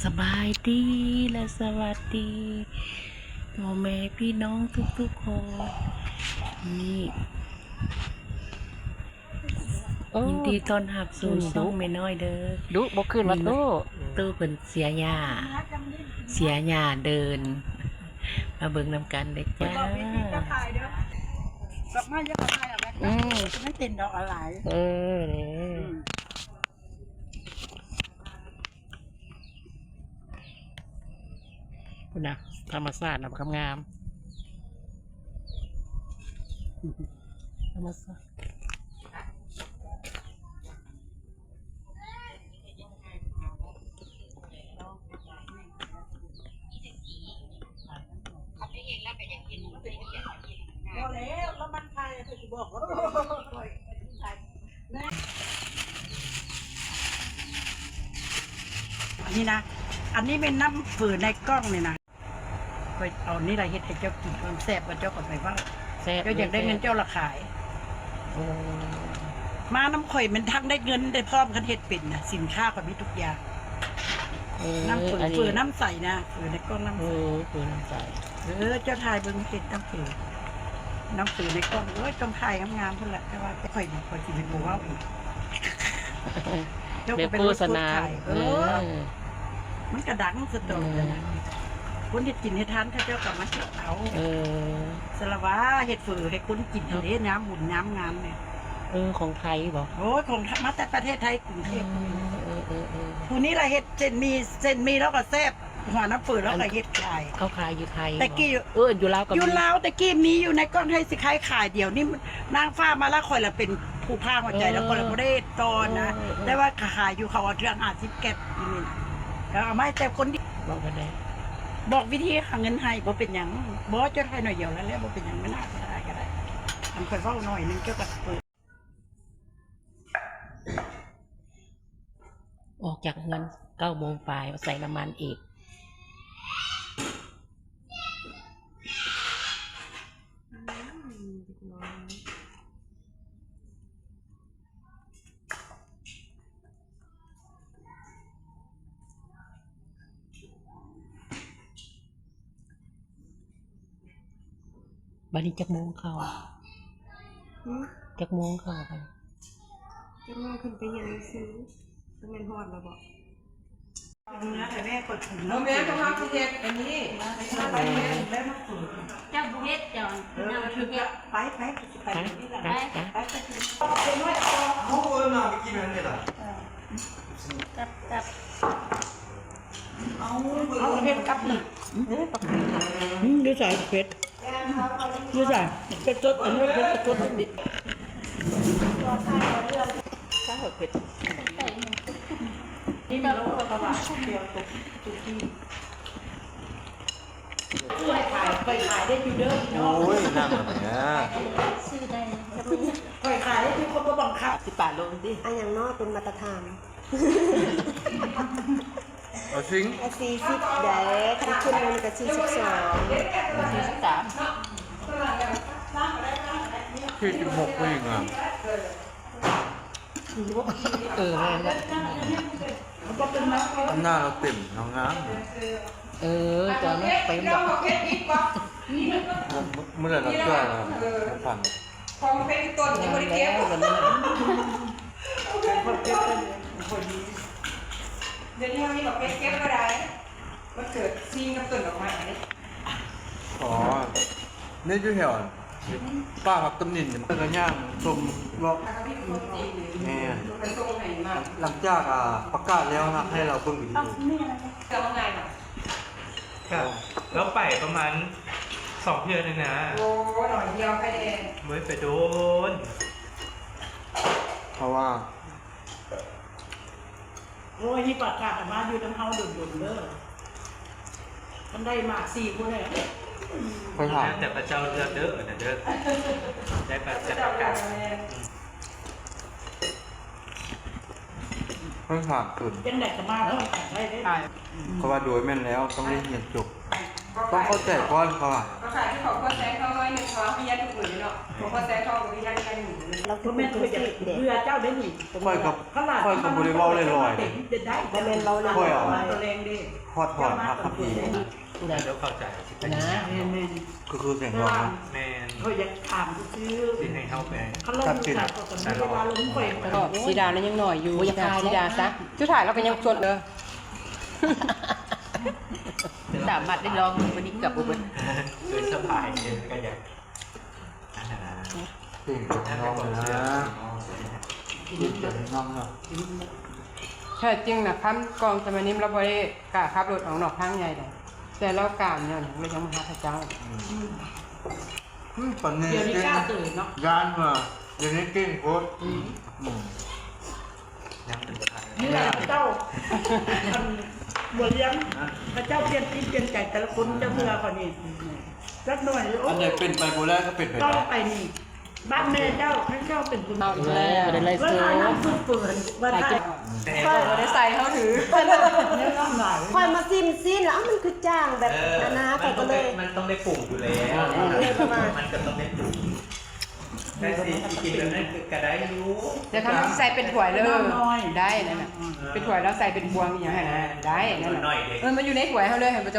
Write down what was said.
ສະບາຍດີ ແລະ ສະຫວັດດີພໍ່ແມ່ພີ່ນ້ອງທຸກໆຄົນ. ນີ້ ໂອ້ ຍິນດີຕ້ອນຮັບສູ່ ອືມ ຊ່ອງແມ່ນ້ອຍເດີ. ດຸບໍ່ຂຶ້ນວ່າຕູ້ ຕູ້ເພິ່ນເສຍຫຍ້າ ເສຍຫຍ້າເດີ່ນ ມາເບິ່ງນຳກັນເດີຈ້າ. ດອກໄມ້ຢ່າເອົາຖ່າຍເດີ ດອກໄມ້ຢ່າເອົາຖ່າຍ ອືມ ມັນເປັນດອກອະໄລ. ເອີ ນີ້ ອືມ ພຸ້ນນະ ທຳມະຊາດນະ ງາມໆ ທຳມະຊາດ. ບໍ່ແລ້ວ ລະມັນໄທ ເພິ່ນຊິບອກວ່າ ອັນນີ້ນະ ອັນນີ້ແມ່ນນ້ຳຝືໃນກ້ອງນີ້ນະ. ຂ້ອຍເອົານີ້ລະເຮັດໃຫ້ເຈົ້າກິນ ມັນແຊບບໍ່ ເຈົ້າກໍໄປເວົ້າ. ແຊບ ເຈົ້າຢາກໄດ້ເງິນເຈົ້າລະຂາຍ. ໂອ້ ມານຳຂ້ອຍແມ່ນທັງໄດ້ເງິນໄດ້ພ້ອມ ຄັນເຮັດເປັນນະ ສິນຄ້າຂ້ອຍມີທຸກຢ່າງ. ເອີ ນ້ຳຝື ອັນນີ້ ຝືນ້ຳໃສນະ ຝືໃນກ້ອງນ້ຳໃສ. ເອີ ຝືນ້ຳໃສ. ເອີ ເຈົ້າຖ່າຍເບິ່ງເຮັດນ້ຳຝື ນ້ຳຝືໃນກ້ອງ. ໂອ້ຍ ຕ້ອງຖ່າຍງາມໆພຸ້ນລະ ແຕ່ວ່າຂ້ອຍນີ້ ຂ້ອຍຊິເປັນຜູ້ເວົ້າເອງ. ເຈົ້າກໍເປັນໂຄສະນາ. ເອີ ເອີ ມັນກະດັງສະຕອງ. ເອີ ຄົນເຮັດກິນເຮັດທານເຂົາເຈົ້າກໍມາເຮັດເອົາ. ເອີ ສະລະວ່າເຮັດເຝີໃຫ້ຄົນກິນຫັ້ນເດ້ ຍາມບຸນຍາມງານນີ້. ເອີ ຂອງໄທບໍ? ໂອ້ຍ ຂອງ ມາແຕ່ປະເທດໄທ ກຸງເທບ. ເອີ ເອີ ເອີ ເອີ ຜູ້ນີ້ລະເຮັດເສັ້ນໝີ່ ເສັ້ນໝີ່ລາວກໍແຊບ. ຫົວນ້ຳເຝີລາວກໍເຮັດຂາຍ. ເຂົາຂາຍຢູ່ໄທ. ແຕ່ກີ້ ເອີ ຢູ່ລາວກໍມີ ຢູ່ລາວແຕ່ກີ້ມີຢູ່ໃນກ້ອງ ໃຫ້ຊິຂາຍຂາຍ. ດຽວນີ້ນາງຟ້າມາລະ ຂ້ອຍລະເປັນຜູ້ພາຫົວໃຈ ເອີ ແລ້ວຂ້ອຍລະບໍ່ໄດ້ເຮັດຕໍ່ນະ. ເອີ ເອີ ແຕ່ວ່າຂາຍຢູ່ ເຂົາເອົາເທື່ອຫ້າສິບແກັດຢູ່ນີ້ນະ ກໍເອົາມາໃຫ້ແຕ່ຄົນດຽວ. ບອກກັນໄດ້ ບອກວິທີຫາເງິນໃຫ້ ບໍ່ເປັນຫຍັງ. ບໍ່ ເຈົ້າຖ່າຍໜ້ອຍດຽວແລ້ວ ບໍ່ເປັນຫຍັງ ມັນອາດຈະໄດ້ກໍໄດ້. ອັນຂ້ອຍເວົ້າໜ້ອຍໜຶ່ງ ເຈົ້າກໍເປີດ. ອອກຈາກເຮືອນເກົ້າໂມງປາຍ ໃສ່ນ້ຳມັນອີກ. ບັດນີ້ຈັກໂມງເຂົ້າ? ຫື? ຈັກໂມງເຂົ້າ? ຈັກໂມງຂຶ້ນໄປຮຽນໜັງສື? ຈັກແມ່ນຮອດແລ້ວບໍ? ເມືອໃຫ້ແມ່ກດ ບໍ່ແມ່ນ ເພາະວ່າຊິເຮັດອັນນີ້ ມາໃຫ້ເຮັດແລ້ວມາເປີດ. ເຈົ້າບໍ່ເຮັດ ເຈົ້າ ເອີ ນຳຊິເຮັດ. ໄປ ໄປ ໄປ ໄປ ໄປ ໄປ ໄປ ໄປ ໄປ ເອົາເອົານ້ຳໄປກິນອັນນີ້ລະ. ເອີ ກັບ ກັບ ເອົາ ເອົາເຜັດກັບນະ. ຫື ຢູ່ໃສເຜັດ? ຢູ່ໃສ? ເຜັດສົດ ອັນນີ້ເຜັດສົດ ຖ້າເຜັດ ນີ້ເນາະ ເຂົາວ່າ ເປັນຕຸກ ຕຸກກີ້ ຂ້ອຍຂາຍ ຂ້ອຍຂາຍໄດ້ຢູ່ເດີພີ່ນ້ອງ. ໂອ້ຍ ນັ້ນແຫຼະ ຊື້ໄດ້ ຂ້ອຍຂາຍໄດ້ຢູ່ ຄົນບໍ່ບັງຄັບ. ສິປາລົງຕິ ອັນຫຍັງເນາະ ເປັນມາດຕະຖານ. ເອົາສິງ ເອົາສີ່ສິບໄດ໋ ຄັນຂຶ້ນມັນກໍສີ່ສິບສອງ ສີ່ສິບສາມ ສີ່ສິບຫົກ ຜູ້ຍິງອ່ະ. ເອີ ແມ່ນແຫຼະ ອັນໜ້າລາວເຕັມ ລາວງາມ. ເອີ ຈອຍມັນເຕັມດອກ. ມື້ໃດລາວຈ່ອຍລະພັນ. ຂອງເປັນຕົ້ນຍັງບໍ່ໄດ້ເກັບ. ດຽວນີ້ເຮົາມີບັກເພັດເກັບບໍ່ໄດ້ ມັນເກີດຊິງກັບຕົ້ນດອກໄມ້ເດ້. ອໍ ນີ້ຢູ່ແຖວ ປ່າຜັກຕຳນິນ ມັນກະຍ່າງຊົມເລາະ. ແມ່ນ ຫຼັງຈາກ ອ່າ ປະກາດແລ້ວນະ ໃຫ້ລາວເບິ່ງວິດີໂອ. ລາວໄປປະມານສອງເທື່ອນີ້ນະ. ໂອ້ ໜ້ອຍດຽວໃຜແດ່ ບໍ່ໄດ້ໄປດົນ ເພາະວ່າ ໂອ້ຍ ມີປາກກາດມາຢູ່ນຳເຮົາດົນໆເດີ ມັນໄດ້ມາສີ່ຜູ້ແລ້ວ. ຂ້ອຍຖາມ ແລ້ວແຕ່ພະເຈົ້າເລືອກເດີ ອັນນັ້ນເດີ ໄດ້ປາກກາດ ຂ້ອຍຖາມເພິ່ນ ຈັ່ງໃດກໍມາພ້ອມກັນໄດ້ເດ້. ເຂົາວ່າໂດຍແມ່ນແລ້ວ ຕ້ອງໄດ້ຮຽນຈົບ ຕ້ອງເຂົ້າໃຈກ່ອນ ເຂົາວ່າ. ກໍຂາຍທີ່ຂອງຄົນແຊງເຮົາໜ້ອຍໜຶ່ງ ເພາະວ່າຮຽນທຸກມື້ເນາະ ຂອງຄົນແຊງເຮົາກໍຮຽນ ຮຽນຢູ່. ລາວຄືເປັນຄົນຊີ້ແຫຼະ ເພື່ອເຈົ້າໄດ້ນີ້ ຂ້ອຍກໍ ຂ້ອຍກໍບໍ່ໄດ້ເວົ້າລອຍໆ ເດ້ ບໍ່ແມ່ນເວົ້າລອຍໆ ຂ້ອຍເອົາ ມາຕົວແລງເດ້ ຮອດ ຮອດ ຮອດຄັບພີ ຜູ້ໃດ ເຈົ້າເຂົ້າໃຈ ນະ ແມ່ນໆ ຄື ຄືສຽງຮ້ອງນະ ແມ່ນ ຂ້ອຍຢາກຖາມຊື່ໆ ຊິໃຫ້ເຮົາໄປ ຄັນລາວຢູ່ໄກກໍບໍ່ໄດ້ວ່າລົມຂ້ອຍ ສີດານັ້ນຍັງໜ້ອຍຢູ່ ບໍ່ຢາກຂາຍ ສີດາຊະ ສຸດທ້າຍລາວກໍຍັງຊົນເດີ ສາມາດໄດ້ລອງມື້ນີ້ກັບບໍ່ເບິດ ເປັນສະພາຍເດ້ ກໍຢາກ ເກັ່ງກັບນ້ອງນະ ເກັ່ງກັບນ້ອງນະ ແທ້ຈິງນະ ຄຳກອງສະມານິມລາວບໍ່ໄດ້ກ້າຂັບລົດອອກນອກທາງໃຫຍ່ດອກ ແຕ່ລາວການແນວນີ້ ລາວຍັງມາຫາພະເຈົ້າ ອືມ ອືມ ປານນີ້ ດຽວນີ້ກ້າເຕີເນາະ ຢ້ານວ່າ ດຽວນີ້ເກັ່ງໂພດ ອືມ ອືມ ຍັງເປັນປະທານ ນີ້ແຫຼະເຈົ້າ ອັນ ບົວລຽງ ພະເຈົ້າປ່ຽນຈິດປ່ຽນໃຈແຕ່ລະຄົນ ເຈົ້າເຊື່ອຂ້ອຍນີ້ ຈັກໜ້ອຍ ໂອ້ ອັນໃດເປັນໄປບໍ່ໄດ້ກໍເປັນໄປ ຕໍ່ໄປນີ້ ບ້ານແມ່ເຈົ້າ ໃຫ້ເຈົ້າເປັນຜູ້ນຳ ເອົາອີກແລ້ວ ບໍ່ໄດ້ໄລ່ ເພິ່ນເອົານ້ຳຊຸບເປີດວ່າ ຂ້ອຍບໍ່ໄດ້ໃສ່ເຮົາຖື ຂ້ອຍມາ ຂ້ອຍມາຊິມຊີ້ນແລ້ວ ເອົ້າ ມັນຄືຈາງແບບ ເອີ ອັນນາ ຂ້ອຍກໍເລີຍ ມັນຕ້ອງໄດ້ປຸງຢູ່ແລ້ວ ເອີ ມັນກໍຕ້ອງໄດ້ປຸງ ແຕ່ຊິ ຊິກິນແບບນັ້ນກໍໄດ້ຢູ່ ແຕ່ຖ້າມັນຊິໃສ່ເປັນຖ້ວຍເລີຍ ໄດ້ນັ້ນນະ ເປັນຖ້ວຍແລ້ວໃສ່ເປັນບວງອີ່ຫຍັງຫັ້ນນະ ໄດ້ນັ້ນນະ ເອີ ມັນຢູ່ໃນຖ້ວຍເຮົາເລີຍ ໃຫ້ບໍ່